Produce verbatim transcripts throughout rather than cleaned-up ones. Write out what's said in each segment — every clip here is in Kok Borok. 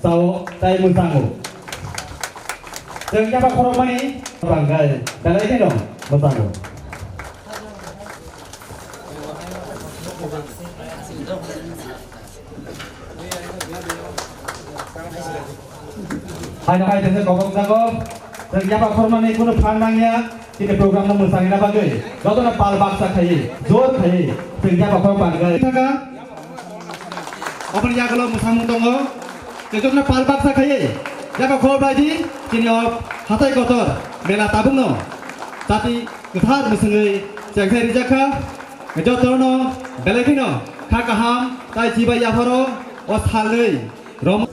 Sao tai mwsango. Chwng yapha khorokmani bangkha, belai kheno mwsango. Haino hai tese kokong jago. Chwng yapha khorokmani kunu phan nangya. Chini program no mwsangna bagwi jotono pal baksa khaiwi, jor khaiwi chwng yapha khorok bangkha. Aboni yagulo mwsamung tongo. Chwng jotono pal baksa khaiwi yapha khorok bai di. Chini o hatai kotor mela tabukno chati kwthar mwswngwi chengthai rijak kha. Jotono belai kheno kha kaham tai chibai yapharo o salnwi rom.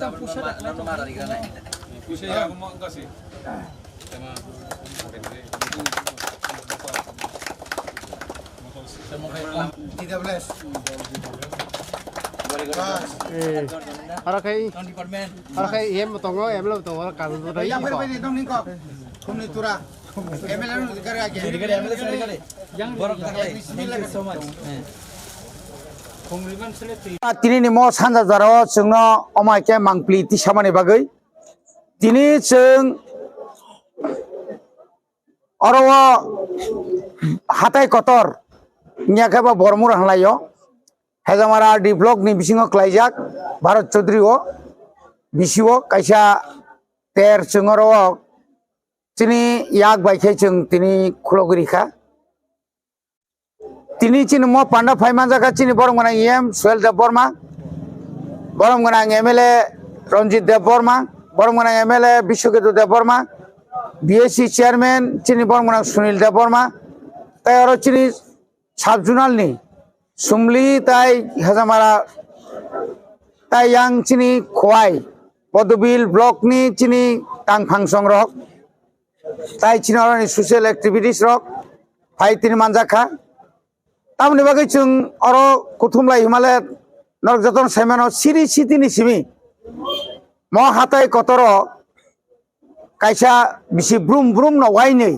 Eh, aro khe, aro khe M tongo, M lo tongo, aro kalu tongo. Tini ni mo sanja jora o chwngno omo hai khe mangpli tisamani bagwi. Tini chwng oro o hatai kotor wngya khe bo Bormura halai o. Hejamara R D block ni bisingo klaijak Bharat Chaudhary o bisi o kaisa ter chwng oro o chini yak bai khe chwng tini khulogwi rikha. Tini chini mo panda phai manjakha chini borom gwnang E M Suhel Debbarma, borom gwnang M L A Ranjit Debbarma, borom gwnang M L A Biswaketu Debbarma, B S C chairman chini borom gwnang Sunil Debbarma, tai oro chini sub zonal ni Sumli tai Hejamara tai yang chini Khowai Bodobil block ni chini tang phangsong rok. Tai chini oroni social activities rok phai tini manjak kha. Tamoni bagwi chwng oro kuthum lai himale norok jotono sai mano siri sitini simi mo hatai kotoro kaisa bisi brum brum no wainwi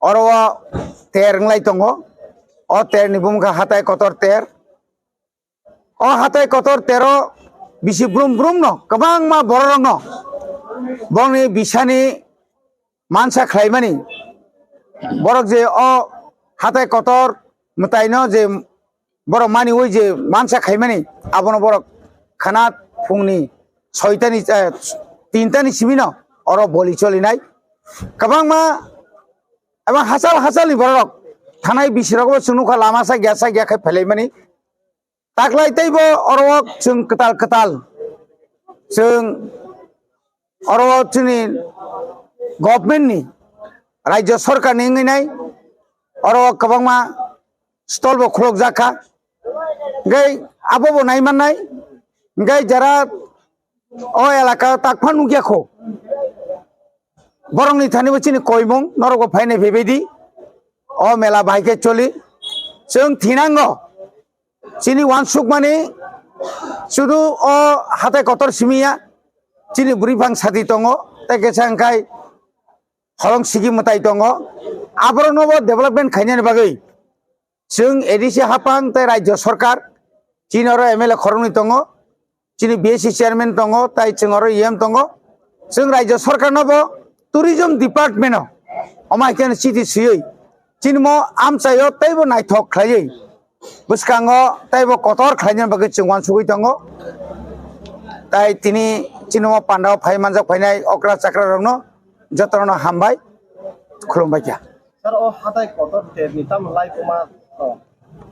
oro o ter wnglai tongo. O ter ni bumung kha hatai kotor ter. O hatai kotor tero bisi brum brum no kwbangma borok rok no borokni bisani mansa khlaimani, borok je o hatai kotor mwtai no je borok maniwi je mansa khaimani, abono borok khana phungni soitani, eh, tintani simi no oro boli cholinai kwbangma eba hachal hachal ni borok rok thanai bisi rok bo chwng nukha lama sa gya sa gya khai phelaimani. Taklai teibo oro o chwng kwtal kwtal chwng oro o chini government ni, rajya sarkar ni wngwi nai oro o kwbangma stall bo khulukjak kha. Hwnkhe abo bo nai mannai, hwnkhe jara o elaka o takphano nukya kho. Borokni thani bo chini koimung, norok bo phainai phaibai di. O mela bahai khe choli. Chwng thinango. Chini uansukmani sudu o hatai kotor simi ya. Chini bwrwi phang sati tongo. Tei kisa hwnkhe holong sigi mwtai tongo. Aborokno bo development khainani bagwi. Chwng A D C haphang tei Rajya Sarkar, chini oro M L A khoroknwi tongo, chini B S C chairman tongo, tai chwng oro E M tongo. Chwng Rajya Sarkarno bo tourism department-o omo hai kheno chiti swiwi chini mo amchaio teibo naithok khlaiwi bwskango teibo kotor khlaina bagwi chwng uansugwi tongo. Tai tini chini mo pandao phai manjak phainai okra chakra rokno jotono hambai, khulumbai kha. Sir, o hatai kotor terni tamo lai kuma tong?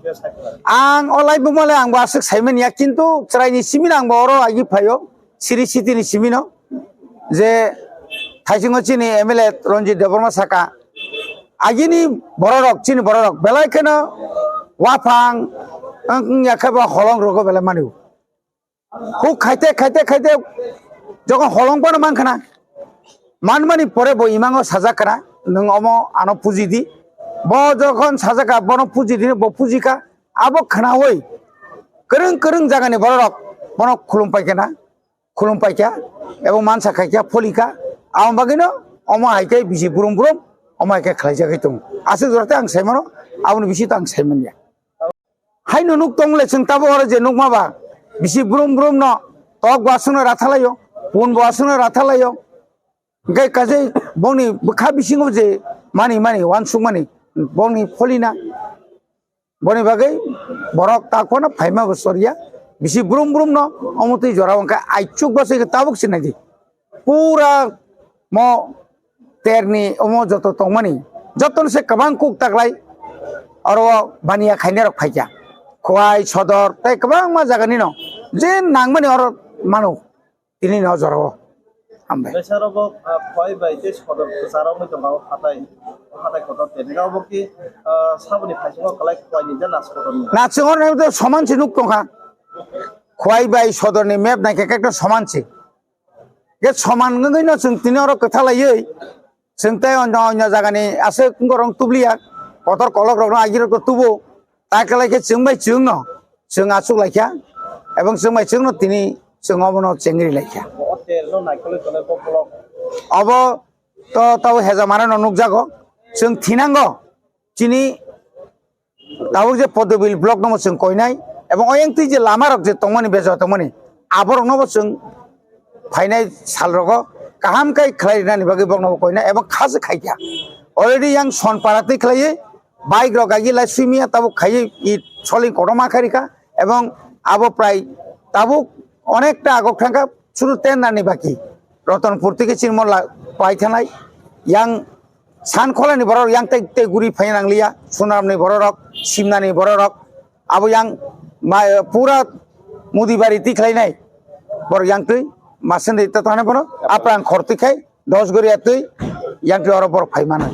Bes hai khlai. Ang o lai buma le ang bo aswk sai manya, kintu chwraini simi no ang bo oro agi phaio, siri sitini simi no je thaisingo chini M L A Ranjit Debbarma saka, agini bororok, chini bororok belai kheno waphang wng ya khe bo holong rogo belai mani. Huk khaite, khaite, khaite, jokhon holong bono mankha na, manmani pore bo imango sajak kana, "Nwng omo ano puji di." Bo jokhon sajak ka, bono puji di, bo puji kha. Abo khnaui kwrwng kwrwng jagani bororok bono khulum pai kana, khulum pai kha, ebo mansa khai kha, pholi kha. Abo bagwino omo hai khe bisi brum brum, omo hai khe khlaijagwi tongo. Aswk jora tei ang sai mano, aboni bisi to ang sai manya. Haino nuk tong le chwng tabuk oro je nukma ba bisi brum brum no tok bo aswkno ratha laio. Pun bo aswkno ratha laio. Hwnkhe kaisa bongni bwkha bisingo je mani mani uansukmani bongni pholina. Boni bagwi borok takhwano phaima bo choriya. Bisi brum brum no omo twi jora hwnkhe aichuk bwsai khe tabuk sinai di. Pura mo terni omo joto tongmani jotono se kwbang kuk taklai oro baniya khainai rok phaikha. Khowai, Sodor tei kwbangma jaga nino je nangmani oro mano. Tini no jorao. Hambai. Besaro bo, ah, Khowai bai tei Sodor kwcharo wngwi tongo hatai, hatai kotor tei nini obo ki, ah, saboni phaisingo kwlai Khowai ni je nas kotor ni. Naising oro nai to soman se nuk tongkha. Khowai bai Sodor ni map naikhe kekta soman se. Ge soman wngwi no chwng tini oro kwtha laiwi. Chwng tei onyo onyo jagani aswk borok tubliya, kotor kolok rokno agirokno tubo, ta kwlai khe chwng bai chwngno chwng achuk laikha, ebong chwng bai chwngno tini chwng obono chengri laikha. O hotel no naikolwi tongnai bokolok. Obo to tabo heja manano nukjago, chwng thinango chini tabuk je Poddobil block no bo chwng koinai, ebong oyang twi je lama rok je tongmani, bejo tongmani, aborok no bo chwng phainai sal rogo kaham kai khlai rinani bagwi borok no bo koinai, ebong kha se khaikha. Already yang Sonpara twi khlaiwi bike rok agi lai swimia tabuk khaiwi i soling kotorma khairikha, ebong abo prai tabuk onekta agok thangkha, sudu tender ni baki Rotonpur twi khe chini mo la-, pai thanai yang Sankholani borok yang tei, tei guri phai nangliya, Sunaramni borok rok, Simnani borok rok, abo yang ma-, pura Mudibari twi khlainai borok yang twi masendri ta thani bono aprang khor twi khai dos gori atwi yang twi oro borok phai mano.